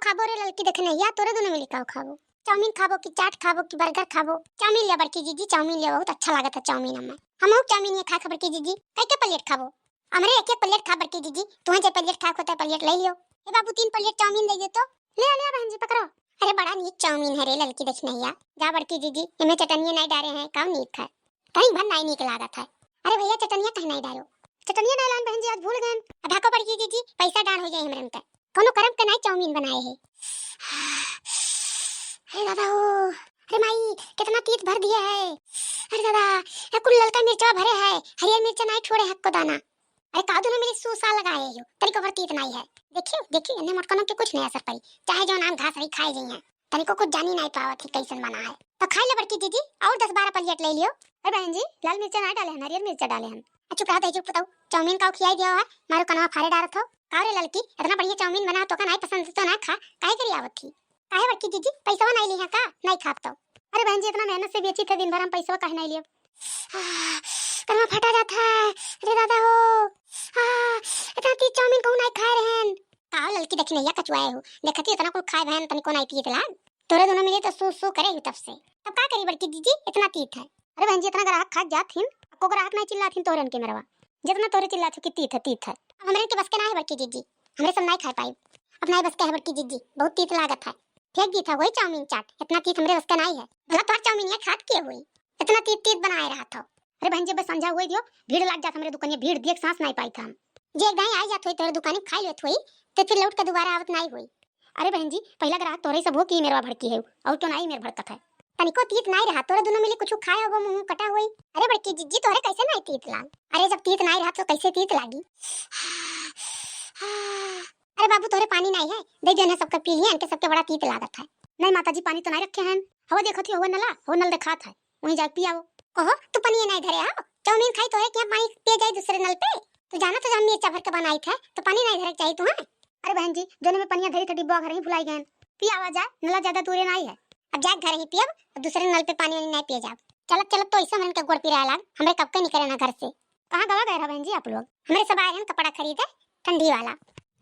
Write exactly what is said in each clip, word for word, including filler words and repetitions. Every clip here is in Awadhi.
खाबो रे ललकी देखनहिया, तोरे दुनो मिली काउ खाबो? चाउमीन खाबो कि चाट खाबो कि बर्गर खाबो? चाउमीन लिया बड़की जीजी, चाउमीन लिया, बहुत अच्छा लागत है चाउमीन हमें। हमहू चाउमीन ये खाए बड़की जीजी, कई के प्लेट खाबो? हमरे एक एक प्लेट खा बड़की जीजी, तुहें जे प्लेट खाए होता प्लेट ले लियो। ए बाबू, तीन प्लेट चाउमीन दे दे तो। ले आ, ले आ बहन जी, पकड़ो। अरे बड़ा नीक चाउमीन है रे ललकी देखनहिया। जा बड़की जीजी, इमे चटनिया नहीं डारे हैं, काउ नीक है। कहीं भर नहीं नीक लागत है। अरे भैया, चटनिया कहीं नहीं डारो। चटनिया नहीं लान बहन जी, आज भूल गए। अब हाको बड़की जीजी, पैसा डांड हो जाए हमरे उनका। कौनो करम के नहीं चाउमीन बनाए है। अरे दादा हो, अरे माई, कितना तीत भर दिया है। अरे दादा, ये कुल ललका मिर्चवा भरे है, हरियर मिर्चा नहीं छोड़े हक्को दाना। अरे का दुनो मिली सूसा लगाए हो, तनिको भर तीत नहीं है। देखियो, देखियो, इन्हें मोटकनों के कुछ नहीं असर पड़ी, चाहे जो नाम घास रही खाए जाइए, तनिको कुछ जानी नहीं पावत ही कैसन बना है। तो खाई ले बड़की जीजी, और दस बारह प्लेट ले लियो। अरे बहन जी, लाल मिर्चा नहीं डाले हैं, हरियर मिर्चा डाले हैं। आ, चुप रहा, चुप बताओ, चाउमीन का खियाई दिया है, मारो कनवा फारे डारत हो। का रे ललकी, इतना बढ़िया चाउमीन बना, तोका नहीं पसंद तो ना खा, काहे करी आवत थी? काहे बड़की जीजी, पैसवा नहीं ली है का? नहीं खाब तो। अरे बहन जी, इतना मेहनत से बेची थे दिन भर, हम पैसवा काहे नहीं लियब? आह, कनवा फटा जात है। अरे दादा हो, आह, इतना तीत चाउमीन कहूँ नहीं खाए रहन। का हो ललकी देखनहिया कचुआए हो, देखती इतना कुल खाए बहन, तनिको नहीं तीत लाग। तोरे दुनो मिली तो सू सू करे ही तब से। तब का करी बड़की जीजी, इतना तीत है। अरे बहन जी, इतना ग्राहक खात जात हिन, को ग्राहक नहीं चिल्लात हिन तोहरे इनके मेरवा, जितना तोहरे चिल्लात हो कि तीत है, तीत है। अब हमरे इनके बस के ना है बड़की जीजी, हमरे सब नहीं खा पाई। अब नहीं बस के है बड़की जीजी, बहुत तीत लागत है। फेंक दी था वही चाउमीन चाट, इतना तीत हमरे बस के नहीं है। भला तोहर चाउमीन ये खात के हुई, इतना तीत तीत बनाए रहा था। अरे बहन जी, बस संझा हुई दियो, भीड़ लाग जात हमरे दुकानिया, भीड़ दिए सांस नहीं पाई था हम। जे एक दाई आई जात हुई तोहरे दुकानी खाई लेत हुई, तो फिर लौट के दोबारा आवत नहीं हुई। अरे बहन जी, पहला ग्राहक तोहरे सब हो कि मेरवा भड़की है, और तो नहीं मेर भड़कत है। तनिको तीत नहीं रहा, तोरे दुनो मिली कुछ खाए होबो, मुंह कटा हुई। अरे बड़की जीजी, तोहरे कैसे नहीं तीत लाग? अरे जब तीत नहीं रहा तो कैसे तीत लागी? अरे बाबू, तोहरे पानी नहीं है, दे देना सबके पी लिया, इनके सबके बड़ा तीत लागत है। नहीं माता जी, पानी तो नहीं रखे हैं, हवा देखत ही, हवा नला, हो नल देखात है, वहीं जाके पियाओ। कहो, तू पनिया नहीं धरे हो? चाउमीन खाई तो है कि हम पानी पिए जाए दूसरे नल पे? तू जाना तो हम मिर्चा भर के बनाई थे, तो पानी नहीं धरे के चाहिए तुम्हें? अरे बहन जी, जोने में पनिया धरी थे डिब्बा घर ही भुलाई गए। पियावा जाए, नला ज्यादा दूरे नहीं है। अब जाए घर ही पियब, अब दूसरे नल पे पानी वानी नहीं पिए जाब। चलत चलत तो ऐसे हमन के गोड़ पिराए लाग, हमरे कब के निकले ना घर से। कहाँ गवा गए रहा बहन जी आप लोग? हमरे सब आए हैं कपड़ा खरीदे, ठंडी वाला।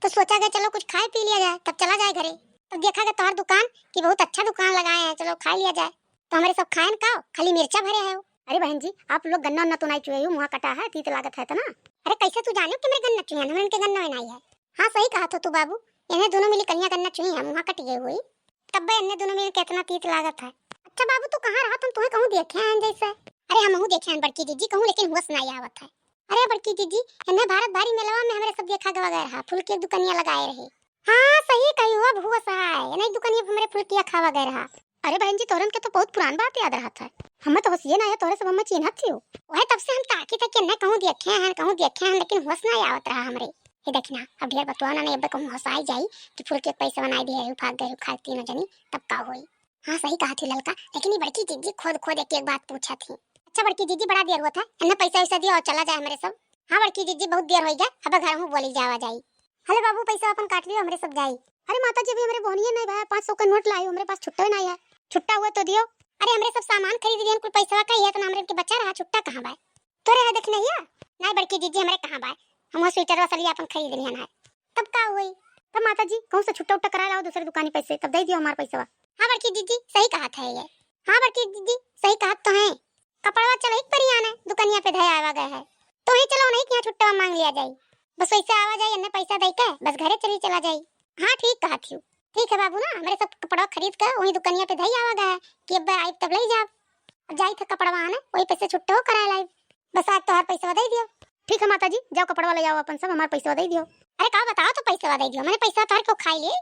तो सोचा गया चलो कुछ खाए पी लिया जाए, तब चला जाए घरे। तब देखा गया तोहर दुकान कि बहुत अच्छा दुकान लगाए हैं, चलो खा लिया जाए। तो हमरे सब खाएन का, खाली मिर्चा भरे है। अरे बहन जी, आप लोग गन्ना उन्ना तो नहीं चुए हो, मुँह कटा है, तीत लागत है तो ना। अरे कैसे तू जानो कि मेरे गन्ना चुए हैं, हमरे इनके गन्ना में नहीं है। हाँ सही कहा तो तू बाबू, इन्हें दोनों मिली कनिया गन्ना चुई है, मुँह कट गई हुई। तब बे इन्हें दोनों मिली कितना तीत लागत है। अच्छा बाबू, तू कहाँ रहा, तुम तुम्हें कहूँ देखे हैं जैसे। अरे हम हूँ देखे हैं बड़की जीजी कहूँ, लेकिन होश नहीं आवत है। अरे बड़की जीजी, इन्हें भारत भारी मेलवा में हमरे सब देखा गवा गए रहा, फूल की एक दुकानिया लगाए रहे। हाँ सही कही हुआ भुआ सहाय, इन्हें एक दुकानिया पे हमरे फूल किया खावा गए रहा। अरे बहन जी, तोहरन के तो बहुत पुरान बात याद रहत है, हमें तो होशिये ना है, तोहरे सब हमें चिन्हत थी हो। वह तब से हम ताकी थे कि इन्हें कहूँ देखे हैं, कहूँ देखे हैं, लेकिन होश ना आवत रहा हमरे। ये देखना, अब ढेर बतुआ ना, नहीं अब कहूँ होश आई जाई कि फूल के पैसा बनाई दिए, भाग गए खाए तीनों जनी, तब का होई। हाँ सही कहा थी ललका, लेकिन ये बड़की जीजी खोद खोद एक एक बात पूछा थी। अच्छा बड़की जीजी, बड़ा देर हुआ था, इन्हें पैसा वैसा दियो और चला जाए हमरे सब। हाँ बड़की जीजी, बहुत देर हो गया, अब घर हूँ बोली जावा जाई। हेलो बाबू, पैसा अपन काट लियो, हमरे सब जाई। अरे माता जी, अभी हमरे बोहनिए नहीं भाई, पाँच सौ का नोट लायो, हमरे पास छुट्टा ही नहीं है। छुट्टा हुआ तो दियो। अरे हमरे सब सामान खरीद लियन, कुल पैसा का ही है, इतना हमरे के बचा रहा, छुट्टा कहाँ बाय? तोरे है देखनहिया? नहीं बड़की जीजी, हमरे कहाँ बाय? हम वो स्वेटर वसलिया अपन खरीद लियन है। तब का हुई? तब माता जी, कहूँ से छुट्टा उट्टा करा लाओ दूसरे दुकानी पैसे, तब दे दियो हमार पैसवा। हाँ बड़की जीजी, सही कहा था ये। हाँ बड़की जीजी, सही कहा तो है। कपड़वा चल एक परियान है, दुकनिया पे धया आवा गए है। तो ही चलो नहीं कि यहाँ छुट्टा मांग लिया जाई। बस वैसे आवा जाई, इन्हें पैसा दे के बस घरे चली चला जाई। हाँ ठीक कहा थी। ठीक है बाबू ना, हमरे सब कपड़वा खरीद के वही दुकनिया पे धई आवा गए है कि अब आई तब ले जाब। अब जाई थे कपड़वा आने, वही पैसे छुट्टा हो करा लाई। बस आज तोहार पैसा दे दियो। ठीक है माता जी, जाओ कपड़वा ले आओ अपन सब, हमार पैसा दे दियो। अरे का बताओ तो पैसा दे दियो, मैंने पैसा तोहार क्यों खाई ले?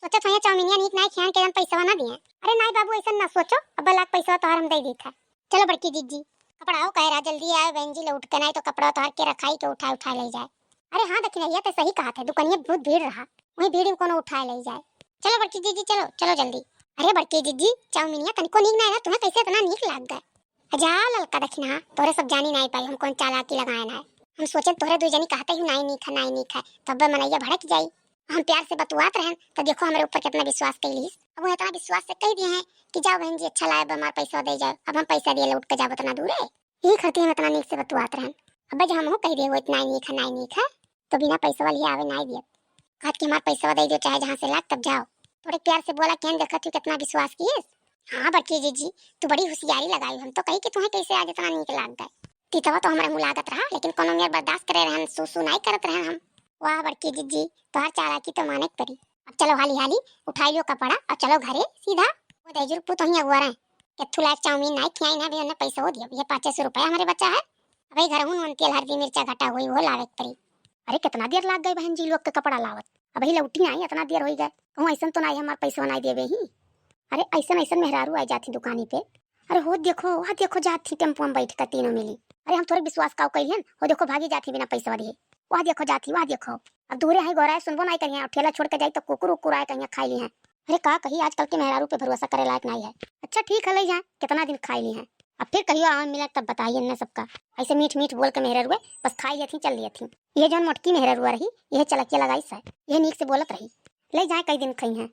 सोचा तो ये चाउमीनिया नीक नाई खियान के जन पैसा ना दिए। अरे नाई बाबू, ऐसा ना सोचो, अब लाख पैसा तोहार हम दे दी था। चलो बड़की जीजी, कपड़ा आओ कह रहा, जल्दी आए बहन जी, लौट के नहीं तो कपड़ा तोहार के रखाई के उठाए उठाए ले जाए। अरे हाँ दखिनहिया, ते सही कहा थे, दुकनिया बहुत भीड़ रहा, वही भीड़ में कोनो उठाए ले जाए। चलो बड़की जीजी, चलो चलो जल्दी। अरे बड़की जीजी, चाउमीनिया तनिको नीक ना है, तुम्हें कैसे इतना नीक लाग गए? जा ललका दखिनहा, तोरे सब जानी नहीं पाई हम कौन चालाकी लगाए ना है। हम सोचे तोरे दो जनी कहते ही नाई नीक है, नाई नीक है, तब मनैया भड़क जाई। हम प्यार से बतुआत रहन, तो देखो हमरे ऊपर कितना विश्वास कैलीस। अब वो इतना विश्वास से कह दिए हैं कि जाओ बहन जी, अच्छा लाए, हमार पैसा दे जाओ। अब हम पैसा दिए लौट के जाओ इतना दूर है, यही खातिर हम इतना नीक से बतुआत रहन। अब जब हमहू कह दिए वो इतना नीक है, नाई नीक है, तो बिना पैसा वाली आवे नाई दियत। कहत कि हमार पैसा दे दो, चाहे जहाँ से लाग तब जाओ। थोड़े प्यार से बोला, केन देखत हुई कितना विश्वास किएस। हाँ बड़की जिज्जी, तू बड़ी होशियारी लगाई, हम तो कही कि तुहें कैसे आज इतना नीक लाग गए। तीतवा तो हमरे मुँह लागत रहा, लेकिन कोनो मेर बर्दाश्त करे रहन, सू सू नाई करत रहन हम। वाह बड़की जिज्जी, तोहार चालाकी तो माने के परी। अब चलो हाली हाली उठाई लियो कपड़ा और चलो घरे सीधा। वो दहिजरू पूत वहीं अगुआ रहे, केथू लायक चाउमीन नाई खियाई ना, भी उन्हें पैसा हो दिया, ये पाँचे सौ रुपया हमरे बचा है। अबे घर हूँ नून तेल हल्दी मिर्चा घटा हुई, वो लावे के परी। अरे कितना देर लाग गए बहन जी लोग के कपड़ा लावत, अबही लौटी आई, इतना देर होई गए। कहूँ ऐसन तो नाई हमार पैसा नाई देवे ही। अरे ऐसन ऐसन मेहरारू आ जाती दुकानी पे। अरे हो देखो, वहाँ देखो जाती टेम्पो में बैठ कर तीनों मिली। अरे हम थोड़े विश्वास काऊ कैलियन, हो देखो भागी जाती बिना पैसा दिए। वहाँ देखो जाती, वहाँ देखो। अब दूरे हैं गोराए सुनबो नाई करिए, अब ठेला छोड़ के जाई तो कुकुर उकुर आए कहीं खाई ली हैं। अरे का कही, आजकल के मेहरारू पे भरोसा करे लायक नाई है। अच्छा ठीक है, ले जाए, कितना दिन खाई ली हैं। अब फिर कहियो आवे मिले तब बताइए न सबका। ऐसे मीठ मीठ बोल के मेहरारुए बस खाई लेती, चल लेती। ये जौन मोटकी मेहरारुआ रही, यह चलकिया लगाई से, यह नीक से बोलत रही। ले जाए, कई दिन खाई हैं।